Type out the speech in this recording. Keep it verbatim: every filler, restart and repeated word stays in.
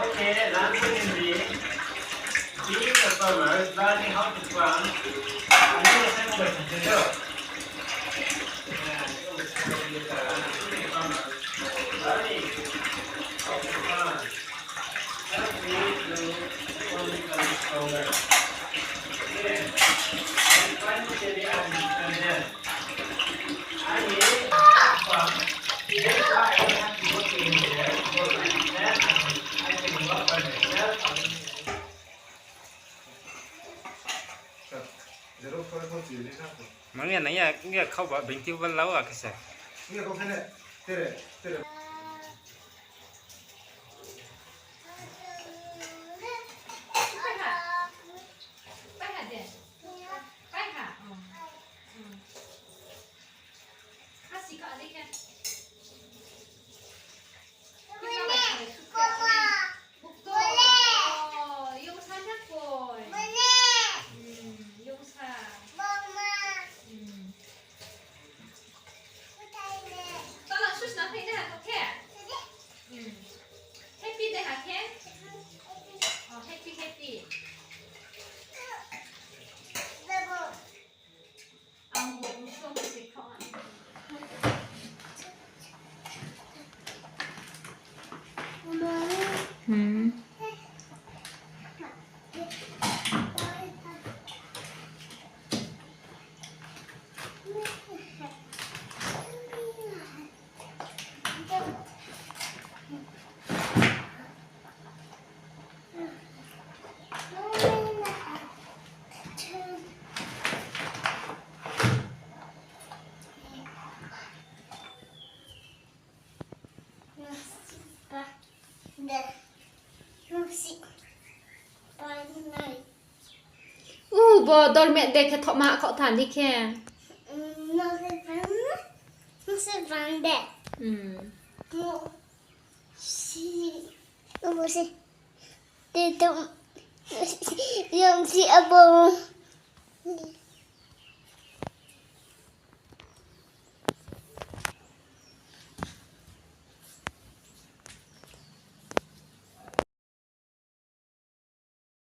Okay, last secondary, being a farmer, learning how to farm, and then the same question to you. Mang ya nang ya, ya khau ba, bengti ba lau a khe se. Happy de ha khe? Oh, happy, happy. Ang bo usom se kho. Hmm. U, bo dormet de khe thohma khouh tha di khe. Hmm. Te tong, yong si abo.